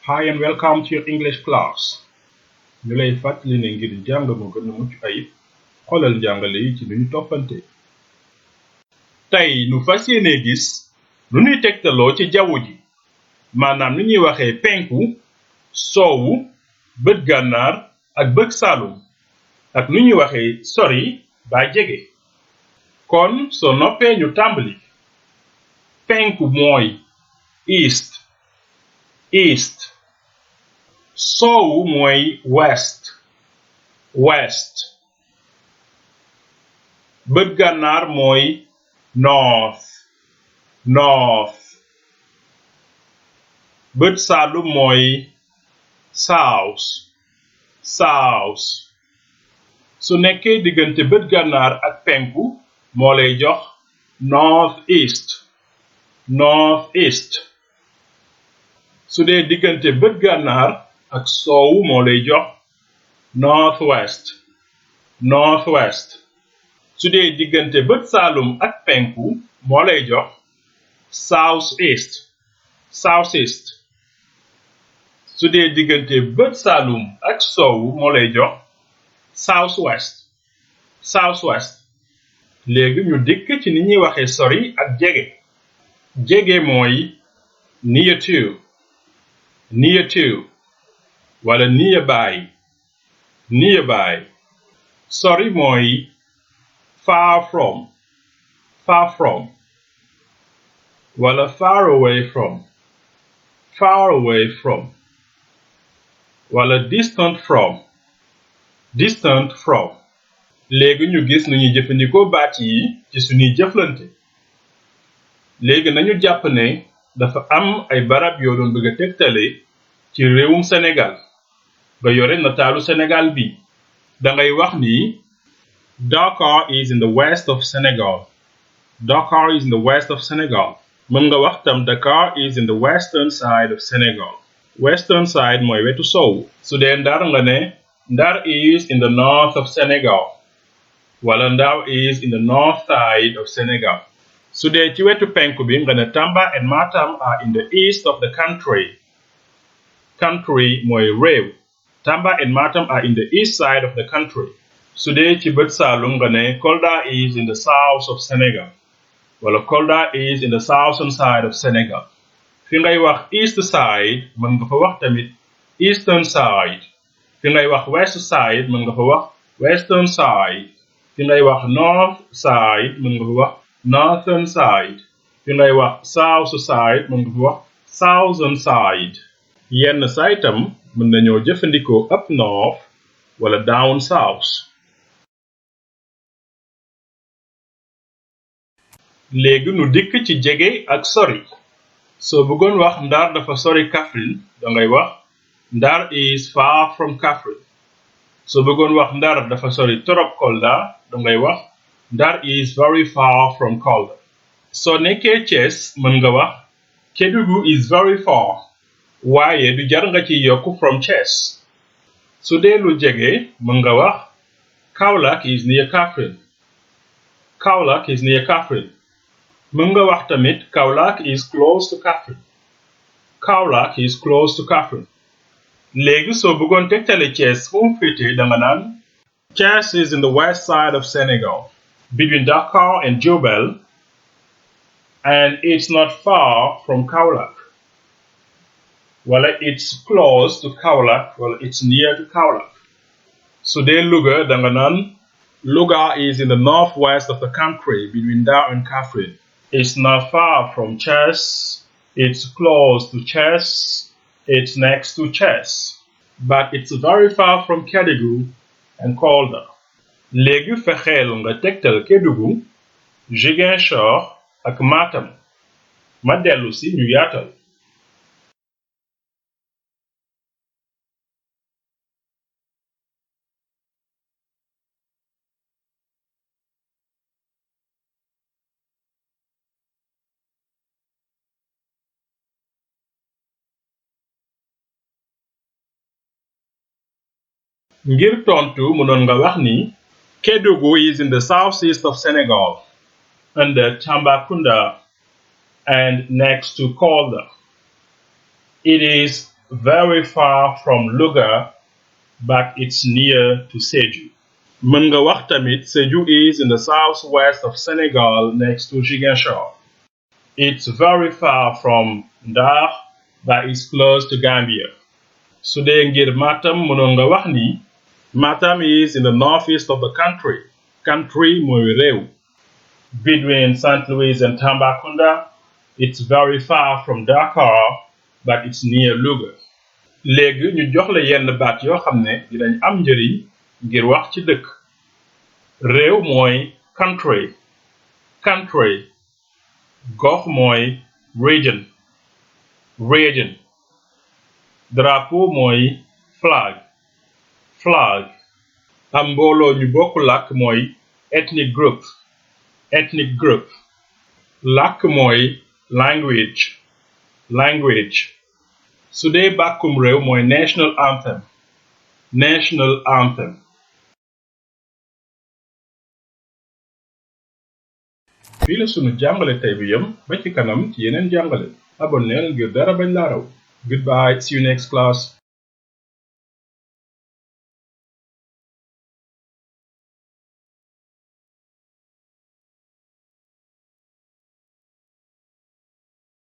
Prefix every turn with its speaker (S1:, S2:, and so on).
S1: Hi and welcome to your English class. ñu lay fàttali ne ngir jàng mu gën a mucc ayib xoolal njàngale yi ci nu ñu toppante. tey nu fas yéene gis lu ñuy tegtaloo ci jaww ji maanaam ni ñuy waxee penku soowu bët gànnaar ak bët saalum ak nu ñuy waxee sori ba jege. kon soo noppee ñu tàmbali. penku mooy east soowu mooy west bët gànnaar mooy north bët saalum mooy south su nekkee diggante bët gànnaar ak penku moo lay jox northeast su dee diggante bët gànnaar ak soowu moo lay jox northwest su dee diggante bët saalum ak penku moo lay jox southeast su dee diggante bët saalum ak soowu moo lay jox southwest léegi ñu dikk ci ni ñuy waxee sori ak jege mooy near to wala nearby sori mooy far from wala far away from wala distant from léegi ñu gis nu ñuy jëfandikoo baat yi ci suñuy jëflante. léegi nañu jàpp ne dafa am ay barab yoo doon bëgg a tegtale ci réewum Sénégal nga yore nataalu Sénégal bi dangay wax ni Dakar is in the west of Senegal. mën nga wax tam Dakar is in the western side of Senegal. western side mooy wetu sow. su dee Ndar nga ne Ndar is in the north of Senegal wala Ndar is in the north side of Senegal. su dee ci wetu penku bi nga ne Tamba and Matam are in the east of the country mooy réew. Tamba and Matam are in the east side of the country. su dee ci bët saalum nga ne Kolda is in the south of Senegal wala Kolda is in the southern side of Senegal. fi ngay wax east side mën nga fa wax tamit eastern side. fi ngay wax west side mën nga fa wax western side. fi ngay wax north side mën nga fa wax northern side. fi ngay wax south side mën nga fa wax southern side. yenn saa itam mën nañoo jëfandikoo up north wala down south. léegi nu dikk ci jege ak sori. soo bëggoon wax Ndar dafa sori Kaffrine dangay wax Ndar is far from Kaffrine. soo bëggoon wax Ndar dafa sori torop Kolda dangay wax Ndar is very far from Kolda. soo nekkee Thiès mën nga wax Kédougou is very far waaye du jar nga ci yokk from Thiès. su dee lu jege mën nga wax Kaolack is near Kaffrine. mën nga wax tamit Kaolack is close to Kaffrine. léegi soo bëggoon tegtale Thiès fu mu féete danga naan Thiès is in the west side of Senegal between Dakar and Diourbel and it's not far from Kaolack wala it's close to Kaolack wala it's near to Kaolack. su dee Louga danga naan Louga is in the northwest of the country between Dar and Kaffrine. It's not far from Thiès. It's close to Thiès. It's next to Thiès. But it's very far from Kédougou and Kolda. léegi fexeel nga tegtal Kédougou, Ziguinchor ak Matam. ma dellu si ñu yaatal. ngir tontu mënoon nga wax ni Kédougou is in the southeast of Senegal under Tambacounda and next to Kolda. It is very far from Louga, but it's near to Sédhiou. Mën nga wax tamit Sédhiou is in the southwest of Senegal next to Ziguinchor. It's very far from Ndar, but it's close to Gambia. Su dee ngir Matam mënoon nga wax ni Matam is in the northeast of the country. Country mooy réew. Between St. Louis and Tambacounda, it's very far from Dakar, but it's near Louga. Léegi ñu jox la yenn baat yoo xam ne dinañ am njëriñ ngir wax ci dëkk. Réew mooy country. Country. Gox mooy region. Region. Drapeau mooy flag. Flag. Am mbooloo ñu bokk làkk mooy ethnic group. Ethnic group. Làkk mooy language. Language. Su dee bàkkum réew mooy national anthem. National anthem. fii la sunu jàngale tey bi yem ba ci kanam ci yeneen jàngale abonneel ngir dara bañ laa raw. Goodbye, see you next class.